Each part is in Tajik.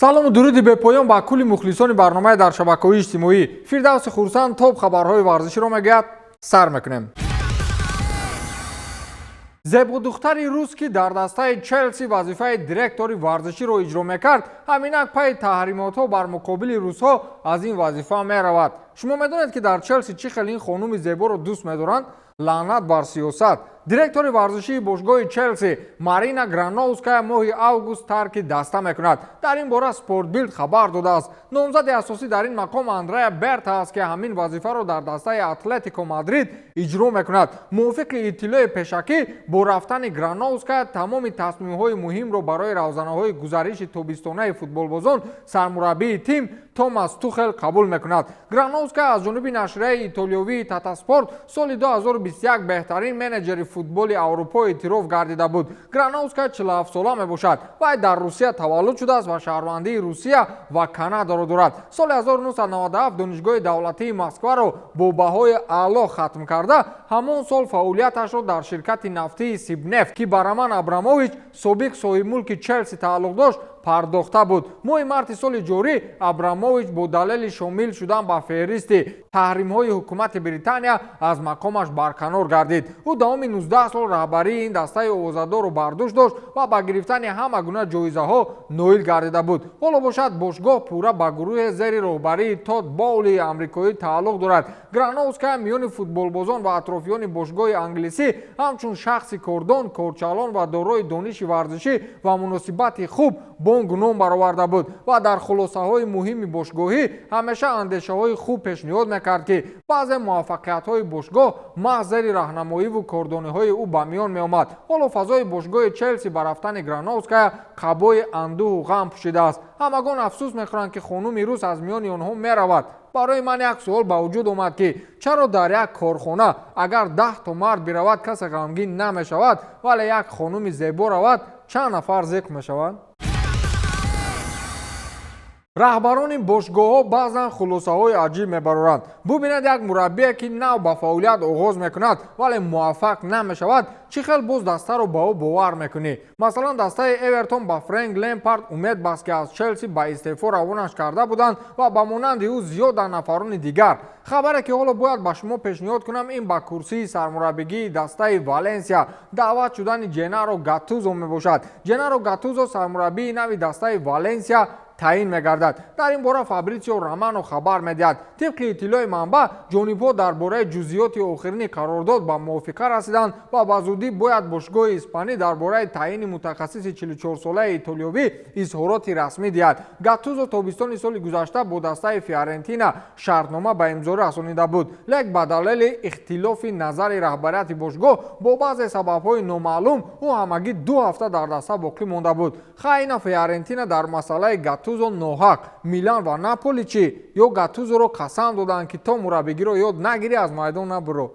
Салому дуруди бепоён ба кулли мухлисони барномаи дар шабакаҳои иҷтимоӣ. Фирдавси Хурсанд топ хабарҳои варзиширо мегӯяд. Сар мекунем. Зебодухтари рус, ки дар дастаи Челси вазифаи директори варзиширо иҷро мекард, ҳаминак пайи таҳримотҳо бар муқобили русҳо аз ин вазифа меравад. Шумо медонед, ки дар Челси чӣ хел ин хонуми зеборо дӯст медоранд? Лаънат бар сиёсат! Директори варзишии бошгоҳи Челси Марина Грановская моҳи август тарки даста мекунад. Дар ин бора Спортбилд хабар додааст. Номзади асосӣ дар ин мақом Андреа Берта аст, ки ҳамин вазифаро дар дастаи Атлетико Мадрид иҷро мекунад. Мувофиқи иттилои пешакӣ, бо рафтани Грановская тамоми тасмимҳои муҳимро барои равзанаҳои гузариши тобистонаи футболбозон сармураббии тим Томас Тухел қабул мекунад. Грановская аз ҷониби нашрияи итолиёвии Татаспорт соли 2021 беҳтарин менеҷери футболи Аврупо эътироф гардида буд. Грановская 47-сола мебошад. Вай дар Русия таваллуд шудааст ва шаҳрвандии Русия ва Канадаро дорад. Соли 1997 Донишгоҳи давлатии Москваро бо баҳои аъло хатм карда, ҳамон сол фаъолияташро дар ширкати нафтии Сибнефт, ки ба Роман Абрамович, собиқ соҳибмулки Челси, тааллуқ дошт, пардохта буд. Моҳи марти соли ҷорӣ Абрамович бо далели шомил шудан ба феҳристи таҳримҳои ҳукумати Британия аз мақомаш барканор гардид. Ӯ давоми 19 сол раҳбарии ин дастаи овозадорро бар дӯш дошт ва ба гирифтани ҳама гуна ҷоизаҳо ноил гардида буд. Ҳоло бошад, бошгоҳ пурра ба гурӯҳе зери роҳбарии Тод Боули амрикоӣ тааллуқ дорад. Грановская миёни футболбозон ва атрофиёни бошгоҳи англисӣ ҳамчун шахси кордон, корчалон ва дорои дониши варзишӣ ва муносибати хуб бонгу ном бароварда буд ва дар хулосаҳои муҳими бошгоҳӣ ҳамеша андешаҳои хуб пешниҳод мекард, ки баъзе муваффақиятҳои бошгоҳ маҳз зери раҳнамоиву кордониҳои ӯ ба миён меомад. Ҳоло фазои бошгоҳи Челси ба рафтани Грановская қабои андӯҳу ғам пӯшидааст. Ҳамагон афсӯс мехӯранд, ки хонуми рус аз миёни онҳо меравад. Барои ман як суол ба вуҷуд омад, ки чаро дар як корхона агар 10 то мард биравад, касе ғамгин намешавад, вале як хонуми зебо равад, чанд нафар зиқ мешаванд? Раҳбарони бошгоҳҳо баъзан хулосаҳои аҷиб мебароранд. Бубинед, як мураббие, ки нав ба фаъолият оғоз мекунад, вале муваффақ намешавад, чӣ хел боз дастаро ба ӯ бовар мекунӣ? Масалан, дастаи Эвертон ба Френк Лемпард умед баст, ки аз Челси ба истеъфо равонаш карда буданд, ва ба монанди ӯ зиёда нафарони дигар. Хабаре, ки ҳоло бояд ба шумо пешниҳод кунам, ин ба курсии сармураббигии дастаи Валенсия даъват шудани Ҷенаро Гаттузо мебошад. Ҷенаро Гаттузо сармураббии нави дастаи Валенсия таъин мегардад. Дар ин бора Фабритсио Романо хабар медиҳад. Тибқи иттилои манбаъ, ҷонибҳо дар бораи ҷузъиёти охирини қарордод ба мувофиқа расиданд ва ба зудӣ бояд бошгоҳи испанӣ дар бораи таъини мутахассиси 44-солаи итолиёвӣ изҳороти расмӣ диҳад. Гаттузо тобистони соли гузашта бо дастаи Фиорентина шартнома ба имзо расонида буд, лек ба далели ихтилофи назари раҳбарияти бошгоҳ бо баъзе сабабҳои номаълум ӯ ҳамагӣ 2 ҳафта дар даста боқӣ монда буд. Хайна, Фиорентина дар масъалаи Гаттузо ноҳақ, Милан ва Наполи чӣ? Ё Гаттузоро қасам доданд, ки то мураббигиро ёд нагирӣ, аз майдон набуро?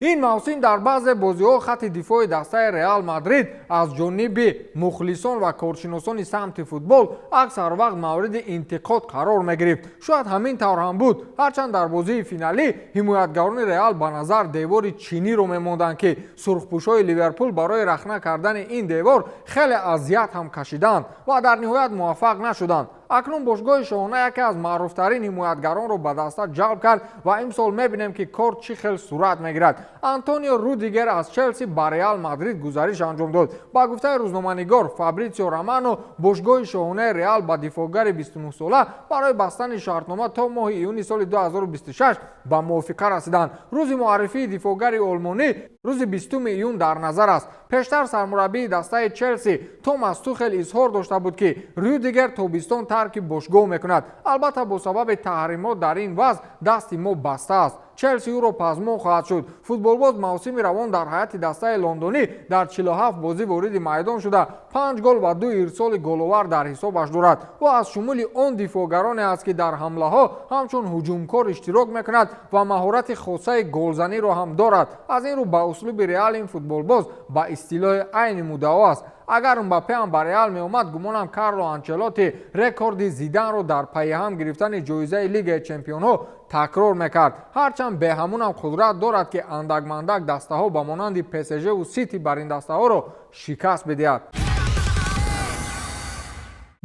Ин мавсим дар баъзе бозиҳо хатти дифои дастаи Реал Мадрид аз ҷониби мухлисон ва коршиносони самти футбол аксар вақт мавриди интиқод қарор мегирифт. Шояд ҳамин тавр ҳам буд. Ҳарчанд дар бозии финалӣ ҳимоятгарони Реал ба назар девори чиниро мемонданд, ки сурхпӯшҳои Ливерпул барои рахна кардани ин девор хеле азият ҳам кашиданд ва дар ниҳоят муваффақ нашуданд. Акнун бошгоҳи шоҳона яке аз маъруфтарин ҳимоятгаронро ба даста ҷалб кард ва имсол мебинем, ки кор чӣ хел сурат мегирад. Антонио Рудигер аз Челси ба Реал Мадрид гузариш анҷом дод. Ба гуфтаи рӯзноманигор Фабритсио Романо, бошгоҳи шоҳонаи Реал ба дифоъгари 29-сола барои бастани шартнома то моҳи июни соли 2026 ба мувофиқа расиданд. Рӯзи муаррифии дифоъгари олмонӣ рӯзи 20 июн дар назар аст. Пештар сармураббии дастаи Челси Томас Тухел изҳор дошта буд, ки Рюдигер тобистон тарки бошгоҳ мекунад. Албатта, бо сабаби таҳримот дар ин вазъ дасти мо баста аст. Челси ӯро пазмон хоҳад шуд. Футболбоз мавсими равон дар ҳайати дастаи лондонӣ дар 47 бозӣ вориди майдон шуда, панҷ гол ва ду ирсоли головар дар ҳисобаш дорад. Ӯ аз шумули он дифоъгароне аст, ки дар ҳамлаҳо ҳамчун ҳуҷумкор иштирок мекунад ва маҳорати хосаи голзаниро ҳам дорад. Аз ин рӯ ба услуби Реал ин футболбоз ба истилоҳи айни муддао аст. Агар Мбаппе ҳам ба Реал меомад, гумонам, Карло Анчелоти рекорди Зиданро дар пайи ҳам гирифтани ҷоизаи Лигаи чемпионҳо такрор мекард. Ҳарчанд беҳамунам қудрат дорад, ки андак-мандак дастаҳо ба монанди ПСЖву Сити бар ин дастаҳоро шикаст бидиҳад.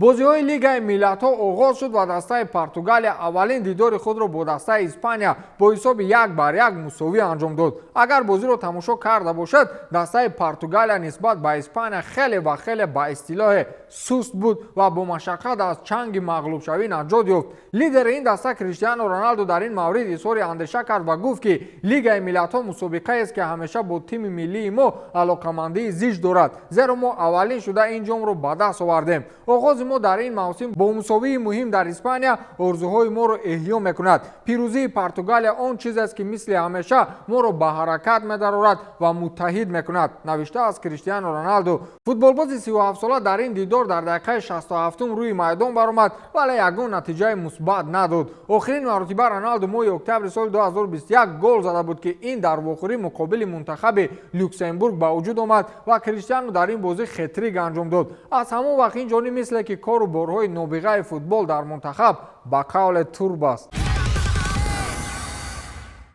Бозиҳои Лигаи миллатҳо оғоз шуд ва дастаи Португалия аввалин дидори худро бо дастаи Испания бо ҳисоби 1-1 мусовӣ анҷом дод. Агар бозиро тамошо карда бошад, дастаи Португалия нисбат ба Испания хеле ва хеле ба истилоҳе суст буд ва бо машаққат аз чанги мағлубшавӣ наҷот ёфт. Лидери ин даста Криштиану Роналду дар ин маврид изҳори андеша кард ва гуфт, ки Лигаи миллатҳо мусобиқаест, ки ҳамеша бо тими миллии мо алоқамандии зич дорад, зеро мо аввалин шуда ин ҷомро ба даст овардем. Оғози мо дар ин мавсим бо мусовии муҳим дар Испания орзуҳои моро эҳё мекунад. Пирӯзии Португалия он чизест, ки мисли ҳамеша моро ба ҳаракат медарорад ва муттаҳид мекунад, навиштааст Криштиану Роналду. Футболбози 37сола дар ин дидор дар дақиқаи 67-ум рӯи майдон баромад, вале ягон натиҷаи мусбат надод. Охирин маротиба Роналду моҳи октябри соли 2021 гол зада буд, ки ин дар вохӯрӣ муқобили мунтахаби Люксембург ба вуҷуд омад ва Криштиану дар ин бозӣ хетрик анҷом дод. Аз ҳамон вақт ин ҷониб мисле ки кору борҳои нобиғаи футбол дар мунтахаб ба қавле турб аст.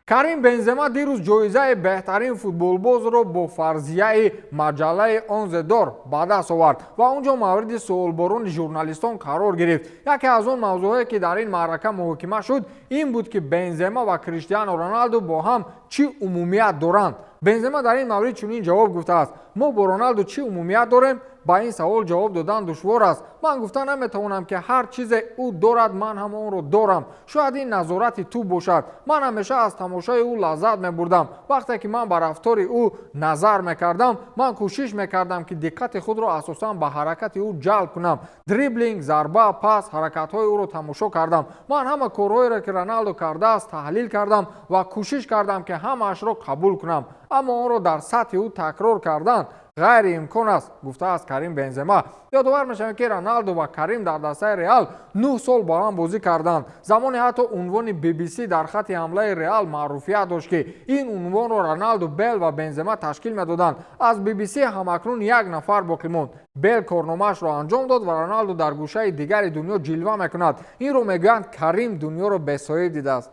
Карим Бензема дирӯз ҷоизаи беҳтарин футболбозро бо фарзияи маҷаллаи Onze d'Or ба даст овард ва он ҷо мавриди суолборони журналистон қарор гирифт. Яке аз он мавзӯъҳое, ки дар ин маърака муҳокима шуд, ин буд, ки Бензема ва Криштиану Роналду бо ҳам чӣ умумият доранд. Бензема дар ин маврид чунин ҷавоб гуфтааст: «Мо бо Роналду чӣ умумият дорем? Ба ин савол ҷавоб додан душвор аст. Ман гуфта наметавонам, ки ҳар чизе ӯ дорад, ман ҳам онро дорам. Шояд ин назорати тӯб бошад. Ман ҳамеша аз тамошои ӯ лаззат мебурдам. Вақте ки ман ба рафтори ӯ назар мекардам, ман кӯшиш мекардам, ки диққати худро асосан ба ҳаракати ӯ ҷалб кунам: дриблинг, зарба, пас, ҳаракатҳои ӯро тамошо кардам. Ман ҳама корҳоеро, ки Роналду кардааст, таҳлил кардам ва кӯшиш кардам, ки ҳамаашро қабул кунам, аммо онро дар сатҳи ӯ такрор кардан ғайриимкон аст», гуфтааст Карим Бензема. Ёдовар мешавем, ки Роналду ва Карим дар дастаи Реал 9 сол бо ҳам бозӣ карданд. Замоне ҳатто унвони BBC дар хатти ҳамлаи Реал маъруфият дошт, ки ин унвонро Роналду, Бел ва Бензема ташкил медоданд. Аз BBC ҳамакнун як нафар боқӣ монд. Бел корномаашро анҷом дод ва Роналду дар гӯшаи дигари дунё ҷилва мекунад. Инро мегӯянд, Карим дунёро бесоҳиб дидааст.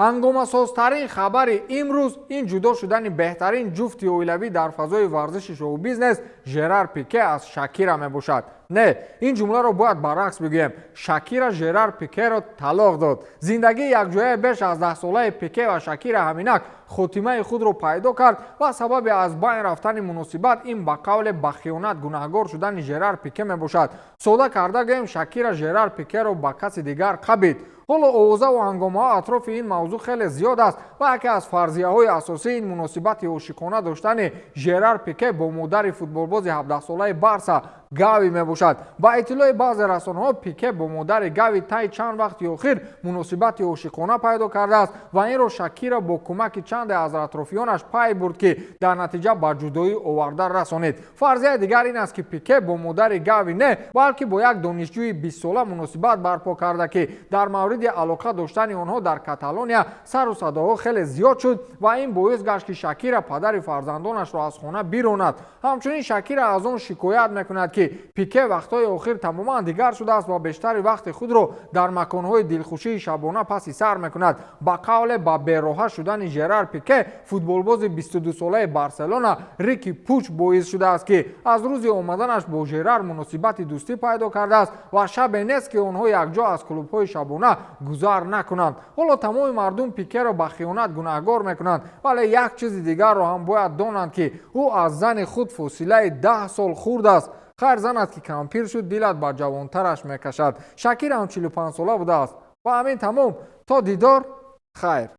Ҳангомасозтарин хабари имрӯз ин ҷудо шудани беҳтарин ҷуфти оилавӣ дар фазои варзиши шоу-бизнес Жерар Пике аз Шакира мебошад. Не, ин ҷумларо бояд баръакс бигӯем: Шакира Жерар Пикеро талоқ дод. Зиндагии якҷояи беш аз 10-солаи Пике ва Шакира ҳаминак хотимаи худро пайдо кард ва сабаби аз байн рафтани муносибат ин ба қавле ба хиёнат гунаҳгор шудани Жерар Пике мебошад. Сода карда гӯем, Шакира Жерар Пикеро ба каси дигар қабид. Ҳоло овозаву ҳангомаҳо атрофи ин мавзӯъ хеле зиёд аст ва яке аз фарзияҳои асосии ин муносибати ошиқона доштани Жерар Пике бо модари футболбози 17-солаи Барса Гави мебошад. Ба иттилои баъзе расонаҳо, Пике бо модари Гави таи чанд вақти охир муносибати ошиқона пайдо кардааст ва инро Шакира бо кӯмаки чанде аз атрофиёнаш пай бурд, ки дар натиҷа ба ҷудоӣ оварда расонид. Фарзияи дигар ин аст, ки Пике бо модари Гави не, балки бо як донишҷӯи 20-сола муносибат барпо карда, ки дар мавриди алоқа доштани онҳо дар Каталония сару садоҳо хеле зиёд шуд ва ин боис гашт, ки Шакира падари фарзандонашро аз хона биронад. Ҳамчунин Шакира аз он шикоят мекунад, ки Пике вақтҳои охир тамоман дигар шудааст ва бештари вақти худро дар маконҳои дилхушии шабона паси сар мекунад. Ба қавле, ба бероҳа шудани Жерар Пике футболбози 22-солаи Барселона Рики Пуч боис шудааст, ки аз рӯзи омаданаш бо Жерар муносибати дӯстӣ пайдо кардааст ва шабе нест, ки онҳо якҷо аз клубҳои шабона гузар накунанд. Ҳоло тамоми мардум Пикеро ба хиёнат гунаҳгор мекунанд, вале як чизи дигарро ҳам бояд донанд, ки ӯ аз зани худ фосилаи 10 сол хурд аст. Хайр, занат ки кампир шуд, дилат ба ҷавонтараш мекашад. Шакира ҳам 45-сола будааст. Ва ҳамин тамом. То дидор, хайр.